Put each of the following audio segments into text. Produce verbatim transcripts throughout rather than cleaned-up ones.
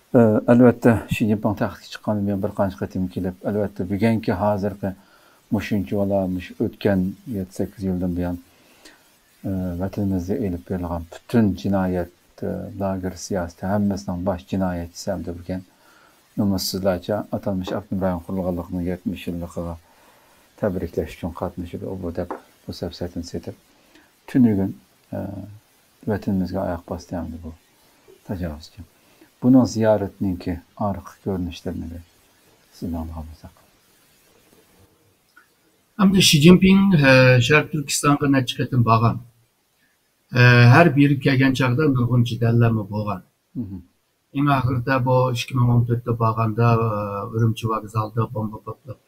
ئە، ئەلۋەتتە، شى جىنپىڭ تەختكە چىققاندىن بۇيان بىر قانچە قېتىم كېلىپ، ئەلۋەتتە، بۈگۈنكى، ھازىرقى مۇشۇنچىۋالا، مۇشۇ ئۆتكەن يەتتە سەككىز يىلدىن بۇيان، ئە، ۋەتىنىمىزدە ئېلىپ بېرىلغان پۈتۈن جىنايەت، ئە، لاگېر سىياسىتى ھەممىسىنىڭ باش جىنايەتچىسى ھەمدە بۈگۈن نومۇسسىزلارچە ئاتالمىش ئاپتونوم رايون قۇرۇلغانلىقىنىڭ يەتمىش يىللىقىغا تەبرىكلەش ئۈچۈن قاتنىشىدۇ. ئۇ بۇ دەپ بۇ سەپسەتىنى سېتىپ، تۈنۈگۈن، ئە، ۋەتىنىمىزگە ئاياق باستى ئەمدى بۇ تاجاۋۇزچى. بۇنىڭ زىيارىتىنىڭكى ئارقا كۆرۈنۈشلىرىنى بىر سىزدىن ئاڭلىغان بولساق. ئەمدى شى جىنپىڭ، ئە، شەرقىي تۈركىستانغا نەچچە قېتىم بارغان. ئە، ھەر بېرىپ كەلگەن چاغدا نۇرغۇن جېدەللەرمۇ بولغان. مهم. ئەڭ ئاخىرىدا بۇ ئىككى مىڭ ئون تۆتتە بارغاندا، ئە، ئۈرۈمچى ۋوگزالدا بومبا پارتلاپ،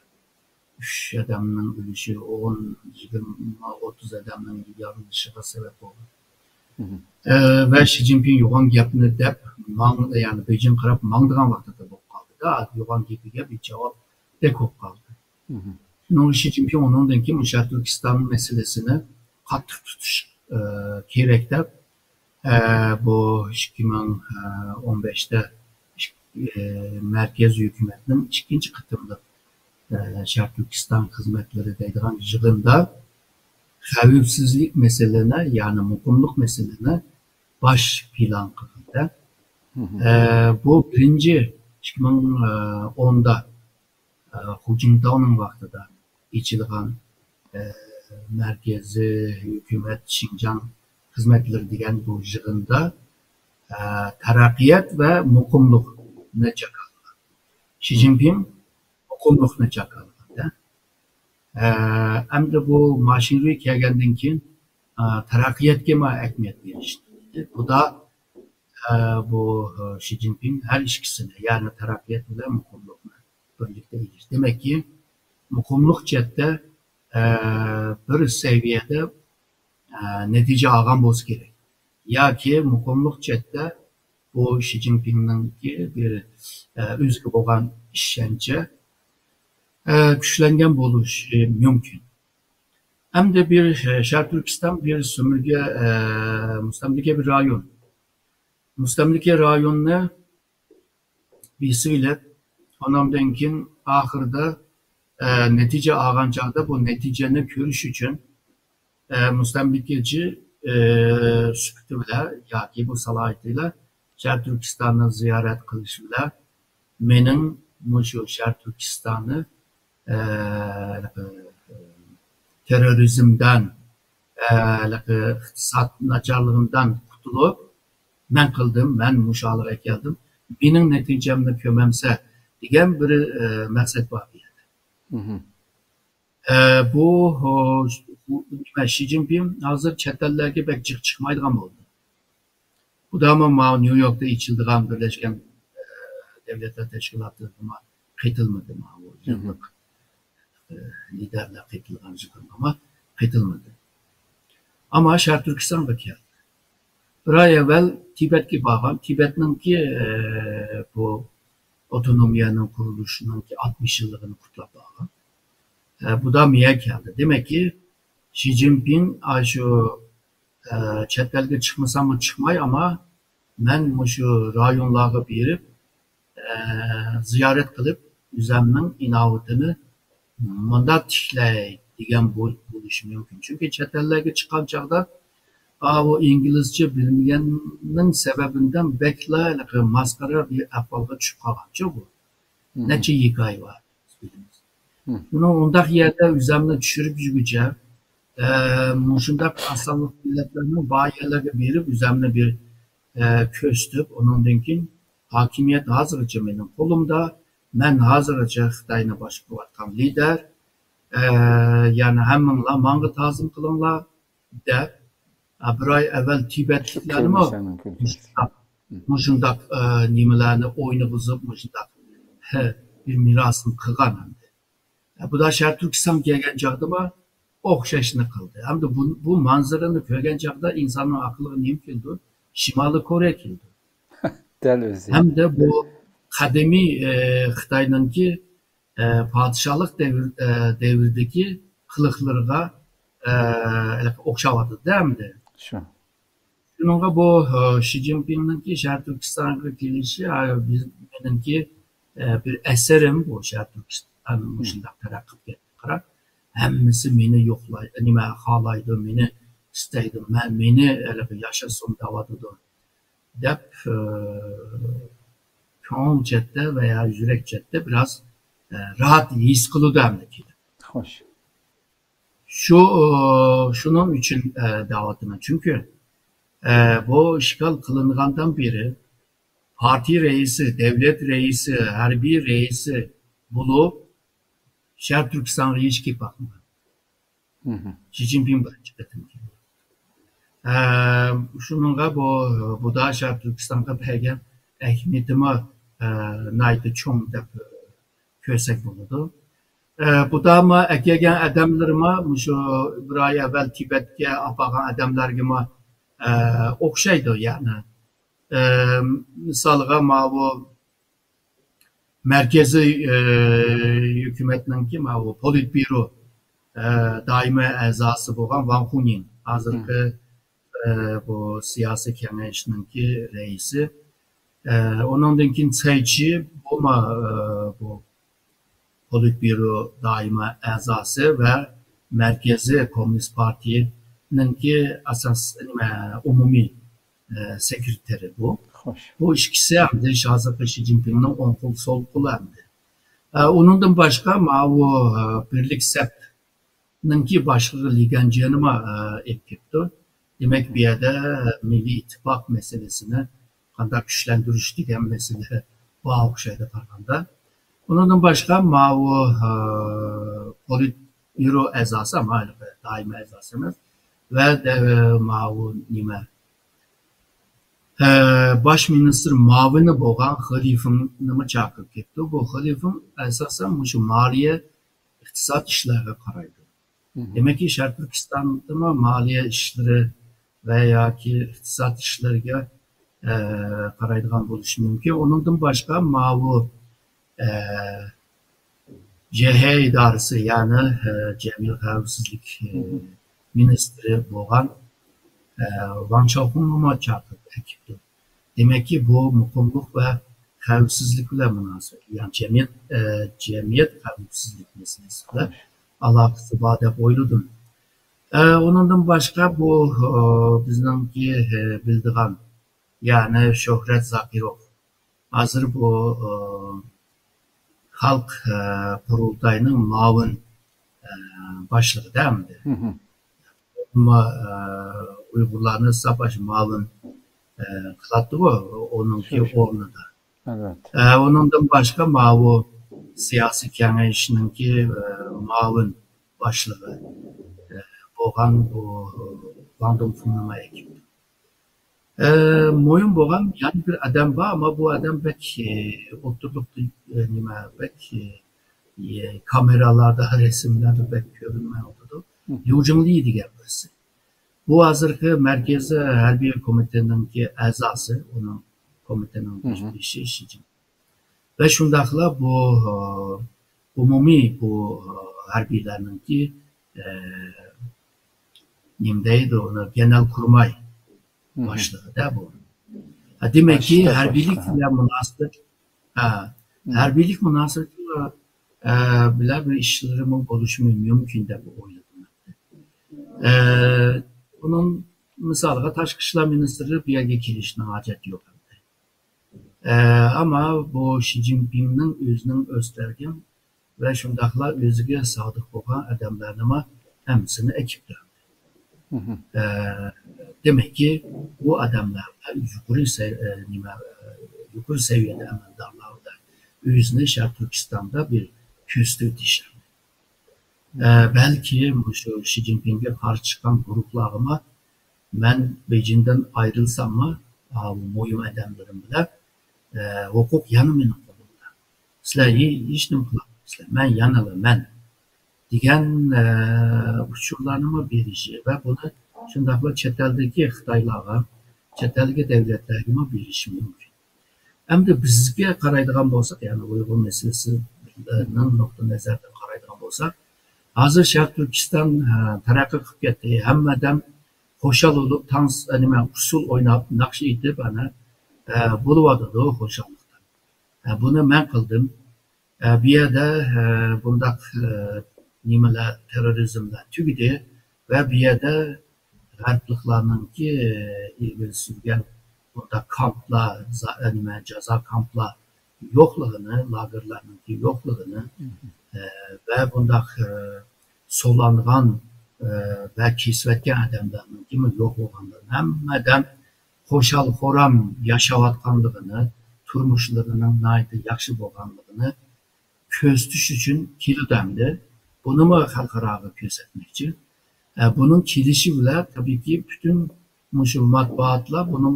ئۈچ ئادەمنىڭ ئۆلۈشى، ئون، يىگىرمە، ئوتتۇز ئادەمنىڭ يارىلىنىشىغا سەۋەب بولغان. مهم. ئە، ۋە شى جىنپىڭ يوغان گەپنى دەپ، ماڭ-، يەنى بېيجىڭغا قاراپ ماڭىدىغان ۋاقتىدا بولۇپ قالدى-دا، يوغان گېپىگە بىر جاۋابتەك بولۇپ قالدى. مهم. شۇنىڭ شى جىنپىڭ ئۇنىڭدىن كېيىن مۇشۇ شەرقىي تۈركىستان مەسىلىسىنى قاتتىق تۇتۇش، ئە، كېرەك دەپ، ئە، بۇ ئىككى مىڭ ئون بەشتە ئىك-، ئە، مەركەزىي ھۆكۈمەتنىڭ ئىككىنچى قېتىملىق، ئە، شەرقىي تۈركىستان خىزمەتلىرى دەيدىغان يىغىندا خەۋپسىزلىك مەسىلىنى، يەنى مۇقىملىق مەسىلىنى باش پىلان قىلغان. مهم. ئە، بۇ بىرىنچى ئىككى مىڭ ئوندا، ئە، خۇ جىنتاۋنىڭ ۋاقتىدا ئېچىلغان، ئە، مەركىزىي ھۆكۈمەت شىنجاڭ خىزمەتلىرى دېگەن بۇ يىغىندا، ئە، تەرەققىيات ۋە مۇقىملىقنى جاكارلىغان. شى جىنپىڭ مۇقىملىقنى جاكارلىغان. ئە، ئەمدى بۇ ماشىنرۇي كەلگەندىن كېيىن، ئە، تەرەققىياتقىمۇ ئەھمىيەت بېرىش. بۇ دا، ئە، بۇ، ئە، شى جىنپىڭ ھەر ئىككىسىنى، يەنى تەرەققىيات بىلەن مۇقىملىقنى بىرلىكتە ئېلىش. دېمەككى، مۇقىملىق جەھەتتە، ئە، بىر سەۋىيەدە، ئە، نەتىجە ئالغان بولسا كېرەك. ياكى مۇقىملىق جەھەتتە بۇ شى جىنپىڭنىڭكى بىر، ئە، ئۆزىگە بولغان ئىشەنچى، ئە، كۈچلەنگەن بولۇشى مۇمكىن. ئەمدى بىر، ئە، شەرقىي تۈركىستان بىر سۆمۈرگە، ئە، مۇستەملىكە بىر رايون. مۇستەملىكە رايوننى بېسىۋېلىپ، ئۇنىڭدىن كېيىن ئاخىرىدا، ئە، نەتىجە ئالغان چاغدا بۇ نەتىجىنى كۆرۈش ئۈچۈن، ئە، مۇستەملىكىچى، ئە، سۈپىتى بىلەن ياكى بۇ سالاھىيىتى بىلەن شەرقىي تۈركىستاننى زىيارەت قىلىش بىلەن مېنىڭ مۇشۇ شەرقىي تۈركىستاننى، ئە، تېررورىزمدىن، ئە، ئىقتىساد ناچارلىقىدىن قۇتۇلۇپ، مەن قىلدىم، مەن مۇشۇ ھالغا كەلدىم، مېنىڭ نەتىجەمنى كۆرمەمسە دېگەن بىر، ئە، مەقسەت بار بۇ يەردە. مهم. ئە، بۇ، ئۇ، بۇ نېمە، شى جىنپىڭ ھازىر چەت ئەللەرگە بەك جىق چىقمايدىغان بولدى. بۇ دەمۇ ماۋۇ نيۇ يوركتا ئېچىلىدىغان بىرلەشكەن، ئە، دۆلەتلەر تەشكىلاتىغا قېتىلمىدى، ماۋۇ مهم. يىللىق، ئە، لىدەرلەر قېتىلغان يىغىنغىمۇ قېتىلمىدى. ئەمما شەرقىي تۈركىستانغا كەلدى. بىر ئاي ئەۋۋەل تىبەتكە بارغان. تىبەتنىڭكى، ئە، بۇ ئاپتونومىيەنىڭ قۇرۇلۇشىنىڭكى ئاتمىش يىللىقىنى قۇتلاپ بارغان. ئە، بۇ دا مېيە كەلدى. دېمەككى، شى جىنپىڭ ئاشۇ، ئە، چەت ئەلگە چىقمىساممۇ چىقماي، ئەمما مەن مۇشۇ رايونلارغا بېرىپ، ئە، زىيارەت قىلىپ، ئۆزەمنىڭ ئىناۋىتىنى مۇنداق تىكلەي دېگەن بول-، بولۇشى مۇمكىن. چۈنكى چەت ئەللەرگە چىققان چاغدا، ئاۋۇ ئىنگلىزچە بىلمىگەننىڭ سەۋەبىدىن بەكلا ھېلىقى ماسخىرا بىر ئەھۋالغا چۈشۈپ قالغانچۇ بۇ. مم. نەچچە ھېكايە بار، بىز بىلىمىز. مم. بۇنىڭ ئۇنداق يەردە ئۆزەمنى چۈشۈرۈپ يۈرگۈچە، ئە، مۇشۇنداق ئاز سانلىق مىللەتلەرنىڭ بار يەرلەرگە بېرىپ، ئۆزەمنى بىر، ئە، كۆرسىتىپ، ئۇنىڭدىن كېيىن ھاكىمىيەت ھازىرغىچە مېنىڭ قولۇمدا، مەن ھازىرغىچە خىتاينى باشقۇرۇۋاتقان لىدەر، ئە، يەنى ھەممىڭلار ماڭا تازىم قىلىڭلار، دەپ، ئە، بىر ئاي ئەۋۋەل تىبەتلىكلەرمۇ كۆرۈنۈش، ھەممىڭ كۆرۈنۈش. مۇشۇنداق، مم. مۇشۇنداق، ئە، نېمىلەرنى ئوينىغۇزۇپ، مۇشۇنداق، ھە، بىر مېراسىم قىلغان ئەمدى. ئە، بۇ دا شەرقىي تۈركىستان كەلگەن چاغدىمۇ ئوخشاشنى قىلدى. ئەمدى بۇ، بۇ مانزىرىنى كۆرگەن چاغدا ئىنساننىڭ ئاقلىغا نېمە كېلىدۇ؟ شىمالىي كورېيە كېلىدۇ. دەل ئۆزى. ھەمدە بۇ قەدىمىي، ئە، خىتاينىڭكى، ئە، پادىشاھلىق دەۋر-، ئە، دەۋرىدىكى قىلىقلىرىغا، ئە، ئوخشاۋاتىدۇ-دە ئەمدى. شۇ. شۇنىڭغا بۇ، ئە، شى جىنپىڭنىڭكى شەرقىي تۈركىستانغا كېلىشى، ئە، بىز، مېنىڭكى، ئە، بىر ئەسىرىم بۇ شەرقىي تۈركىستان مۇشۇنداق تەرەققىي قىلىپ كەتتى. قاراپ، ھەممىسى مېنى يوقلاي، نېمە، خالايدۇ، مېنى ئىستەيدۇ، مەن، مېنى ھېلىقى ياشاسۇن دەۋاتىدۇ دەپ، ئە، كۆڭۈل چەتتە ۋە يا يۈرەك چەتتە بىراز، ئە، راھەت ھېس قىلىدۇ ئەمدى كېلىپ. خوش. شۇ، ئە، شۇنىڭ ئۈچۈن، ئە، دەۋاتىمەن. چۈنكى، ئە، بۇ ئىشغال قىلىنغاندىن بېرى پارتىيە رەئىسى، دۆلەت رەئىسى، ھەربىي رەئىسى بولۇپ، شەرقىي تۈركىستانغا ھېچ كېلىپ باقمىغان. شى جىنپىڭ بىرىنچى قېتىم كېلىپ. ئە، شۇنىڭغا بۇ، بۇ دا شەرقىي تۈركىستانغا بەرگەن ئەھمىيىتىمۇ، ئە، ناھايىتى چوڭ دەپ كۆرسەك بولىدۇ. ئە، بۇ داما ئەكەلگەن ئادەملىرىمۇ مۇشۇ بىر ئاي ئەۋۋەل تىبەتكە ئاپارغان ئادەملەرگىمۇ، ئە، ئوخشايدۇ، يەنى. ئە، مىسالغا، ماۋۇ مەركىزىي، ئە، ھۆكۈمەتنىڭكى ماۋۇ پولىتبيۇرو، ئە، دائىمىي ئەزاسى بولغان ۋاڭ خۇنىڭ، ھازىرقى، ئە، بۇ سىياسىي كېڭەشنىڭكى رەئىسى. ئە، ئۇنىڭدىن كېيىن سەي چى، بۇمۇ، ئە، بۇ پولىتبيۇرو دائىمىي ئەزاسى ۋە مەركىزىي كوممۇنىست پارتىيىنىڭكى ئاساس، نېمە، ئومۇمىي، ئە، سېكرېتارى بۇ. خوش. بۇ ئىككىسى ئەمدى ھازىرقى شى جىنپىڭنىڭ ئوڭ قول، سول قولى ئەمدى. ئە، ئۇنىڭدىن باشقا ماۋۇ، ئە، بىرلىك سەپنىڭكى باشلىقى لى گەنجيەنىمۇ، ئە، ئېلىپ كېلىپتۇ. دېمەك، بۇ يەردە مىللىي ئىتتىپاق مەسىلىسىنى قانداق كۈچلەندۈرۈش دېگەن مەسىلە بار ئوخشايدۇ قارىغاندا. ئۇنىڭدىن باشقا ماۋۇ، ئە، پولىتبيۇرو ئەزاسى، ئەمما ھېلىقى دائىمىي ئەزاسى ئەمەس، ۋە دە-، ماۋۇ نېمە، ئە، باش مىنىستىر مۇئاۋىنى بولغان خېلىفىڭنىمۇ چاقىرىپ كەپتۇ. بۇ خېلىفىڭ ئاساسەن مۇشۇ مالىيە، ئىقتىساد ئىشلارغا قارايدۇ. دېمەككى، شەرقىي تۈركىستاندىمۇ مالىيە ئىشلىرى ۋە ياكى ئىقتىساد ئىشلىرىغا، ئە، قارايدىغان بولۇشى مۇمكىن. ئۇنىڭدىن باشقا ماۋۇ، ئە، جې ھې ئىدارىسى، يەنى، ئە، جەمئىيەت خەۋپسىزلىك، ئە، مىنىستىرى بولغان، ئە، ۋاڭ چاۋخۇننىمۇ چاقىرىپ ئەكىپتۇ. دېمەككى، بۇ مۇقىملىق ۋە خەۋپسىزلىك بىلەن مۇناسىۋەتلىك، يەنى جەمئىيەت، ئە، جەمئىيەت خەۋپسىزلىك مەسىلىسى بىلەن ئالاقىسى بار دەپ ئويلىدىم. ئە، ئۇنىڭدىن باشقا بۇ، ئە، بىزنىڭكى، ئە، بىلىدىغان، يەنى شۆھرەت زاكىروف. ھازىر بۇ، ئە، خەلق، ئە، قۇرۇلتايىنىڭ مۇئاۋىن، ئە، باشلىقى دە ئەمدى. ئەمما، ئە، ئۇيغۇرلارنى ساپ ئاشۇ مۇئاۋىن، ئە، قىلاتتىغۇ، ئۇنىڭكى شۇ، شۇ. ئورنىدا. ئەلۋەتتە. ئە، ئۇنىڭدىن باشقا ماۋۇ سىياسىي كېڭەشنىڭكى، ئە، مۇئاۋىن باشلىقى، ئە، بولغان بۇ ۋاڭ دۇڭفېڭنىمۇ ئەكىپتۇ. ئە، مۇھىم بولغان يەنە بىر ئادەم بار، ئەمما بۇ ئادەم بەك، ئە، ئوتتۇرىلىقتا، ئە، نېمە، بەك، ئە، ئە، كامېرالاردا، رەسىملەردە بەك كۆرۈنمەي ئولتۇرىدۇ. ليۇ جىڭلى دېگەن بىرسى. بۇ ھازىرقى مەركىزىي ھەربىي كومىتېتنىڭكى ئەزاسى، ئۇنىڭ كومىتېتنىڭ بېشى شى جىن. ۋە شۇنداقلا بۇ، ئە، ئومۇمىي بۇ، ئە، ھەربىيلەرنىڭكى، ئە، نېمە دەيدۇ، ئۇنى گېنېرال قۇرماي باشلىقى دە بۇ. ھە، دېمەككى، ھەربىيلىك بىلەن مۇناسىۋەت، ھە، ھەربىيلىك مۇناسىۋىتى، ئە، بىلەن بىر ئىشلىرىمۇ بولۇشى مۇمكىن دەپ ئويلىدىم. ئە، ئۇنىڭ مىسالىغا تاشقى ئىشلار مىنىستىرى بۇ يەرگە كېلىشنىڭ ھاجەت يوق ئەمدى. ئە، ئەمما بۇ شى جىنپىڭنىڭ ئۆزىنىڭ ئۆستۈرگەن ۋە شۇنداقلا ئۆزىگە سادىق بولغان ئادەملەرنىمۇ ھەممىسىنى ئەكىپتۇ. ئە، دېمەككى، بۇ ئادەملەر يۇقىرى سەي-، ئە، نېمە، ئە، يۇقىرى سەۋىيەدە ئەمەلدارلار بىلەن ئۆزىنى شەرقىي تۈركىستاندا بىر كۆرسىتىۋېتىش. ئە، بەلكى مۇشۇ شى جىنپىڭگە قارشى چىققان گۇرۇھلارغىمۇ مەن بېيجىڭدىن ئايرىلساممۇ، ئاۋۇ مۇھىم ئادەملىرىم بىلەن، ئە، ھوقۇق يەنە مېنىڭ قولۇمدا. سىلەر ھې-، ھېچنېمە قىلالمايسىلەر. مەن يەنىلا مەن دېگەن، ئە، ئۇچۇرلارنىمۇ بېرىشى ۋە بۇنى شۇنداقلا چەت ئەلدىكى خىتايلارغا، چەت ئەلدىكى دۆلەتلەرگىمۇ بېرىشى مۇمكىن. ئەمدى بىزگە قارايدىغان بولساق، يەنى ئۇيغۇر مەسىلىسىنىڭ نۇقتىئى نەزەردىن قارايدىغان بولساق، ھازىر شەرقىي تۈركىستان، ئە، تەرەققىي قىلىپ كەتتى. ھەممە ئادەم خۇشال بولۇپ، تانس، نېمە، ئۇسسۇل ئويناپ، ناخشا ئېيتىپ، ئەنە، ئە، بولۇۋاتىدۇ خۇشاللىقتا. ئە، بۇنى مەن قىلدىم. ئە، بۇ يەردە، ئە، بۇنداق، ئە، نېمىلەر، تېررورىزملار تۈگىدى ۋە بۇ يەردە غەربلىكلارنىڭكى، ئە، ئىلگىرى سۈرگەن بۇنداق كامپلار، زا-، ئە، نېمە، جازا كامپلار يوقلۇقىنى، لاگېرلارنىڭكى يوقلۇقىنى، ئە، ۋە بۇنداق، ئە، سولانغان، ئە، ۋە كېسىۋەتكەن ئادەملەرنىڭكىمۇ يوق بولغانلىقىنى، ھەممە ئادەم خۇشال-خۇرام ياشاۋاتقانلىقىنى، تۇرمۇشلىرىنىڭ ناھايىتى ياخشى بولغانلىقىنى كۆرسىتىش ئۈچۈن كېلىدۇ ئەمدى. بۇنىمۇ خەلقئاراغا كۆرسەتمەكچى. ئە، بۇنىڭ كېلىشى بىلەن، تەبىئىيكى، پۈتۈن مۇشۇ مەتبۇئاتلار بۇنىڭ،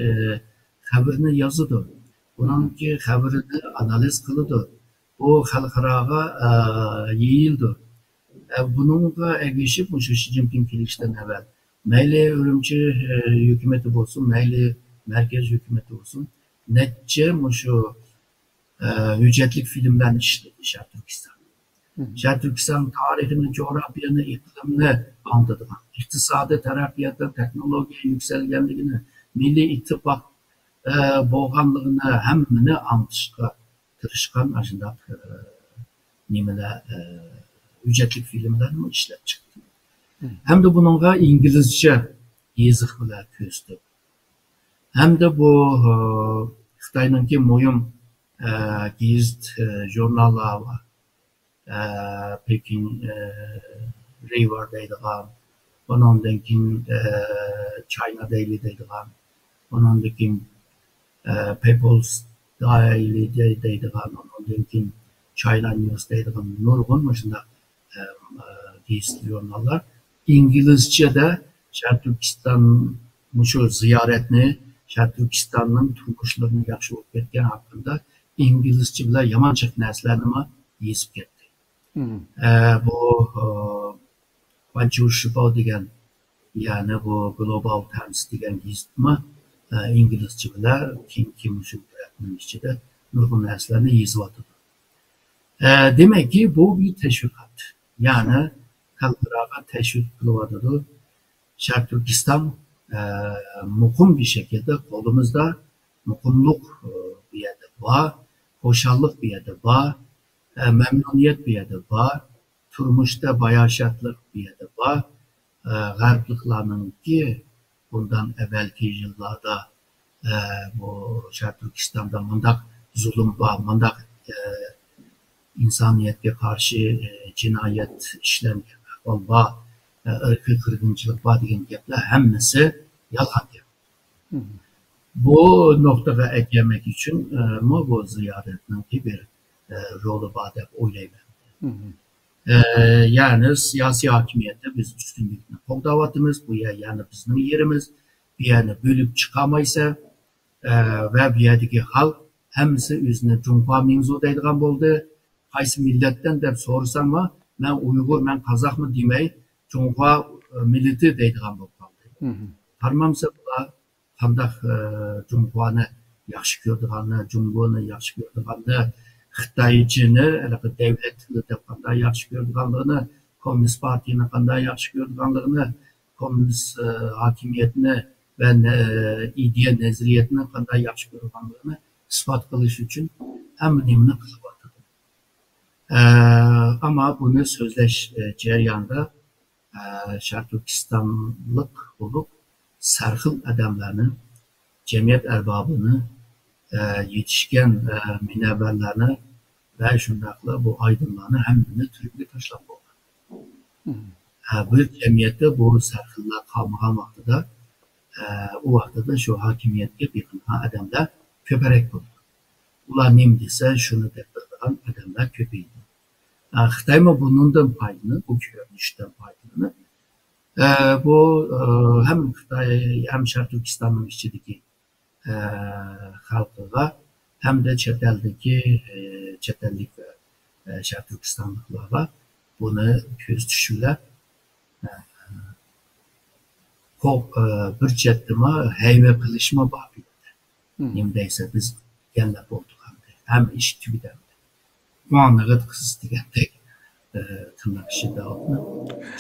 ئە، خەۋىرىنى يازىدۇ. بۇنىڭكى خەۋىرىنى ئانالىز قىلىدۇ. بۇ خەلقئاراغا، ئە، يېيىلىدۇ. ئە، بۇنىڭغا ئەگىشىپ، مۇشۇ شى جىنپىڭ كېلىشتىن ئەۋۋەل مەيلى ئۈرۈمچى، ئە، ھۆكۈمىتى بولسۇن، مەيلى مەركەز ھۆكۈمىتى بولسۇن، نەچچە مۇشۇ، ئە، ھۆججەتلىك فىلىملەرنى ئىشلىدى شەرقىي تۈركىستان. شەرقىي تۈركىستان تارىخىنى، جۇغراپىيەنى، ئىقلىمنى ئاڭلىتىدىغان، ئىقتىسادىي تەرەققىياتتا تېخنولوگىيە يۈكسەلگەنلىكىنى، مىللىي ئىتتىپاق، ئە، بولغانلىقىنى ھەممىنى ئاڭلىتىشقا تىرىشقان ئاشۇنداق، ئە، نېمىلەر، ئە، ھۆججەتلىك فىلىملەرنىمۇ ئىشلەپ چىقتى. ھەمدە بۇنىڭغا ئىنگلىزچە يېزىق بىلەن كۆرسىتىپ، ھەمدە بۇ، ئە، خىتاينىڭكى مۇھىم، ئە، گېزىت، ئە، ژۇرناللار بار. ئە، پېكىن، ئە، رېۋار دەيدىغان، ئۇنىڭدىن كېيىن، ئە، چاينا دەيلى دەيدىغان، ئۇنىڭدىن كېيىن، ئە، پېپلز دەيلى دەي-، دەيدىغان، ئۇنىڭدىن كېيىن چاينا نيۇز دەيدىغان نۇرغۇن مۇشۇنداق، ئە، ئە، گېزىت ژۇرناللار ئىنگلىزچەدە شەرقىي تۈركىستان مۇشۇ زىيارەتنى، شەرقىي تۈركىستاننىڭ تۇرمۇشلىرىنى ياخشى بولۇپ كەتكەن ھەققىدە ئىنگلىزچە بىلەن يامان جىق نەرسىلەرنىمۇ يېزىپ كەتتى. ئە، بۇ، ئە، خۇەنچۇ شىباۋ دېگەن، يەنى بۇ گلوبال تەمسى دېگەن گېزىتمۇ، ئە، ئىنگلىزچە بىلەن كېيىنكى مۇشۇ بىر ھەپتىنىڭ ئىچىدە نۇرغۇن نەرسىلەرنى يېزىۋاتىدۇ. ئە، دېمەككى، بۇ بىر تەشۋىقات. يەنى خەلقئاراغا تەشۋىق قىلىۋاتىدۇ. شەرقىي تۈركىستان، ئە، مۇقىم بىر شەكىلدە قولىمىزدا، مۇقىملىق، ئە، بۇ يەردە بار، خۇشاللىق بۇ يەردە بار، ئە، مەمنۇنىيەت بۇ يەردە بار، تۇرمۇشتا باياشاتلىق بۇ يەردە بار. ئە، غەربلىكلارنىڭكى بۇندىن ئەۋۋەلكى يىللاردا، ئە، بۇ شەرقىي تۈركىستاندا مۇنداق زۇلۇم بار، مۇنداق، ئە، ئىنسانىيەتكە قارشى، ئە، جىنايەت ئىشلەنگەن ئەھۋال بار، ئە، ئىرقىي قىرغىنچىلىق بار دېگەن گەپلەر ھەممىسى يالغان گەپ. بۇ نۇقتىغا ئەكەلمەك ئۈچۈن، ئە، مۇ بۇ زىيارەتنىڭكى بىر، ئە، رولى بار دەپ ئويلايمەن. ئە، يەنى سىياسىي ھاكىمىيەتتە بىز ئۈستۈنلۈكنى قوغداۋاتىمىز. بۇ يەر يەنى بىزنىڭ يېرىمىز. بۇ يەرنى بۆلۈپ چىقالمايسەن. ئە، ۋە بۇ يەردىكى خەلق ھەممىسى ئۆزىنى جۇڭخۇا مىڭزۇ دەيدىغان بولدى. قايسى مىللەتتىن دەپ سورىساڭمۇ، مەن ئۇيغۇر، مەن قازاقمۇ دېمەي، جۇڭخۇا، ئە، مىللىتى دەيدىغان بولۇپ قالدى. قارىمامسا بۇلار قانداق، ئە، جۇڭخۇانى ياخشى كۆرىدىغاننى، جۇڭگونى ياخشى كۆرىدىغاننى، خىتايچىنى ھېلىقى دەۋلەت تىلى دەپ قانداق ياخشى كۆرىدىغانلىقىنى، كوممۇنىست پارتىيىنى قانداق ياخشى كۆرىدىغانلىقىنى، كوممۇنىست، ئە، ھاكىمىيەتنى ۋە نە-، ئىدىيە نەزەرىيەتنى قانداق ياخشى كۆرىدىغانلىقىنى ئىسپات قىلىش ئۈچۈن ھەممە نېمىنى قىلىۋاتىدۇ. ئە، ئەمما بۇنى سۆزلەش، ئە، جەريانىدا، ئە، شەرقىي تۈركىستانلىق بولۇپ، سەرخىل ئادەملەرنى، جەمئىيەت ئەربابىنى، ئە، يېتىشكەن، ئە، مۇنەۋۋەرلەرنى ۋە شۇنداقلا بۇ ئايدىڭلارنى ھەممىنى تۈرمىگە تاشلاپ بولغان. ئە، بىر جەمئىيەتتە بۇ سەرخىللار قالمىغان ۋاقتىدا، ئە، ئۇ ۋاقتىدا شۇ ھاكىمىيەتكە بېقىنغان ئادەملەر كۆپرەك بولىدۇ. ئۇلار نېمە دېسە، شۇنى دەپ بېقىدىغان ئادەملەر كۆپىيىدۇ. ئە، خىتايمۇ بۇنىڭدىن پايدىلىنىپ، بۇ كۆرۈنۈشتىن پايدىلىنىپ، ئە، بۇ، ئە، ھەم خىتاي، ھەم شەرقىي تۈركىستاننىڭ ئىچىدىكى، ئە، خەلقىگە ھەمدە چەت ئەلدىكى، ئە، چەت ئەللىك ۋە، ئە، شەرقىي تۈركىستانلىقلارغا بۇنى كۆرسىتىش بىلەن، ئە، قو-، ئە، بىر چەتتىمۇ ھەيۋە قىلىشمۇ بار بۇ يەردە. نېمە دەيسە، بىز ئىگىلەپ بولدۇق ئەمدى. ھەممە ئىش تۈگىدى ئەمدى. قۇۋانىغىت قىز دېگەندەك، ئە، تىرناق ئىچىدە ئالدىن.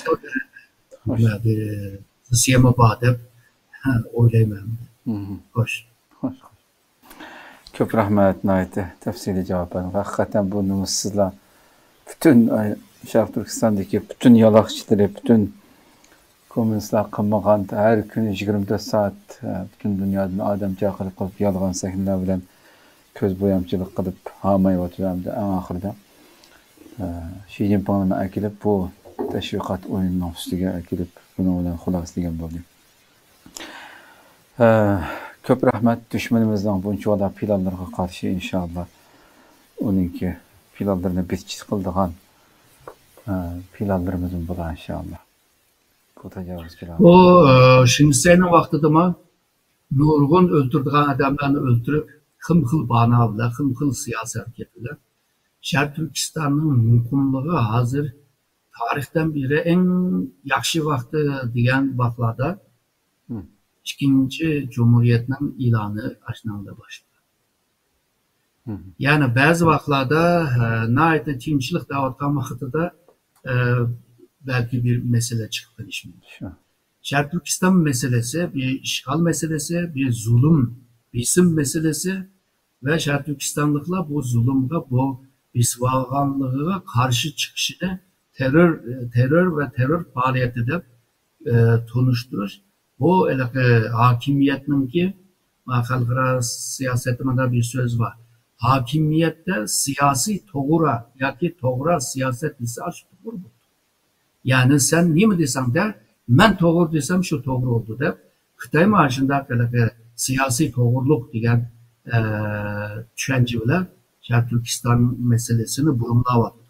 شۇ دەرىجىدە، روسىيەمۇ بار دەپ ئويلايمەن. خوش. خوش، خوش. كۆپ رەھمەت، ناھايىتى تەپسىلىي جاۋاب بەردىڭىز. ھەقىقەتەن بۇ نومۇسسىزلار پۈتۈن، ئاي، شەرقىي تۈركىستاندىكى پۈتۈن يالاقچىلىرى، پۈتۈن كوممۇنىستلار قىلمىغان، ھەر كۈنى يىگىرمە تۆت سائەت، ئە، پۈتۈن دۇنيادىن ئادەم چاقىرىپ قىلىپ يالغان سەھنىلەر بىلەن كۆز بويامچىلىق قىلىپ ھامايۋاتىدۇ. ئەمدى ئەڭ ئاخىرىدا، ئە، شى جىنپىڭنى ئەكېلىپ بۇ تەشۋىقات ئويۇنىنىڭ ئۈستىگە ئەكېلىپ، بۇنىڭ بىلەن خۇلاسىلىگەن بولدى. ئە، كۆپ رەھمەت. دۈشمىنىمىزنىڭ بۇنچىۋالا پىلانلىرىغا قارشى، ئىنشائاللا، ئۇنىڭكى پىلانلىرىنى بىتچىت قىلىدىغان، ئە، پىلانلىرىمىزمۇ بولار، ئىنشائاللا. بۇ تاجاۋۇزچىلار. بۇ، ئە، شىنسەينىڭ ۋاقتىدىمۇ نۇرغۇن ئۆلتۈرىدىغان ئادەملەرنى ئۆلتۈرۈپ، خىلمۇ خىل بانا بىلەن، خىلمۇ خىل سىياسەت بىلەن شەرقىي تۈركىستاننىڭ مۇقىملىقى ھازىر تارىختىن بېرى ئەڭ ياخشى ۋاقتى دېگەن ۋاقىتلاردا ئىككىنچى جۇمھۇرىيەتنىڭ ئېلانى ئاشۇنىڭدا باشلىدى. يەنى بەزى ۋاقىتلاردا، ئە، ناھايىتى تىنچلىق دەۋاتقان ۋاقتىدا، ئە، بەلكى بىر مەسىلە چىقىپ قېلىشى مۇمكىن. شەرقىي تۈركىستان مەسىلىسى بىر ئىشغال مەسىلىسى، بىر زۇلۇم، بېسىم مەسىلىسى ۋە شەرقىي تۈركىستانلىقلار بۇ زۇلۇمغا، بۇ بېسىۋالغانلىقىغا قارشى چىقىشىنى تېررور، تېررور ۋە تېررور پائالىيىتى دەپ، ئە، تونۇشتۇرۇش. بۇ ھېلىقى ھاكىمىيەتنىڭكى، ما، خەلقئارا سىياسەتتە مۇنداق بىر سۆز بار. ھاكىمىيەتتە سىياسىي توغرا ياكى توغرا سىياسەت دېسە، ئاشۇ توغرا بولىدۇ. يەنى سەن نېمە دېسەڭ دە، مەن توغرا دېسەم، شۇ توغرا بولىدۇ دەپ، خىتاي مانا شۇنداق ھېلىقى سىياسىي توغرىلىق دېگەن، ئە، چۈشەنچە بىلەن شەرقىي تۈركىستان مەسىلىسىنى بۇرمىلاۋاتىدۇ.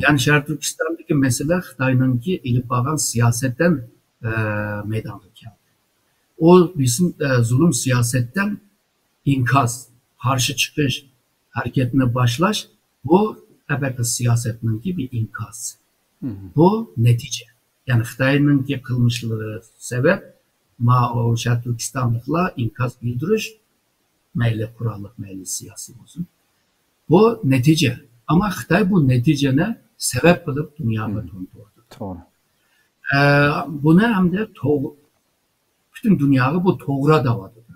يەنى شەرقىي تۈركىستاندىكى مەسىلە خىتاينىڭكى ئېلىپ بارغان سىياسەتتىن، ئە، مەيدانغا كەلدى. ئۇ بېسىم، ئە، زۇلۇم سىياسەتتىن ئىنكاس، قارشى چىقىش ھەرىكەتنى باشلاش، بۇ ئەبەدە سىياسەتنىڭكى بىر ئىنكاسى. بۇ نەتىجە. يەنى خىتاينىڭكى قىلمىشلىرى سەۋەب، ما، ئۇ شەرقىي تۈركىستانلىقلار ئىنكاس بىلدۈرۈش، مەيلى قوراللىق، مەيلى سىياسىي بولسۇن. بۇ نەتىجە. ئەمما خىتاي بۇ نەتىجىنى سەۋەب قىلىپ دۇنياغا تونۇتۇۋاتىدۇ. توغرا. ئە، بۇنى ئەمدى توغ-، پۈتۈن دۇنياغا بۇ توغرا دەۋاتىدۇ.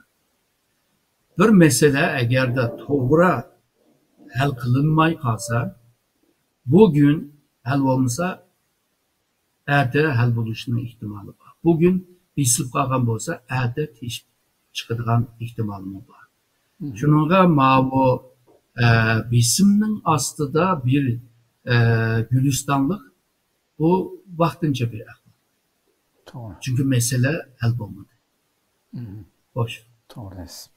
بىر مەسىلە ئەگەردە توغرا ھەل قىلىنماي قالسا، بۈگۈن ھەل بولمىسا، ئەتە ھەل بولۇشنىڭ ئېھتىمالى بار. بۈگۈن بېسىلىپ قالغان بولسا، ئەتە تېشىپ چىقىدىغان ئېھتىمالىمۇ بار. شۇنىڭغا ماۋۇ، ئە، بېسىمنىڭ ئاستىدا بىر، ئە، گۈلىستانلىق، بۇ ۋاقتىنچە بىر ئەھۋال. توغرا. چۈنكى مەسىلە ھەل بولمىدى. خوش. توغرا دەيسىز.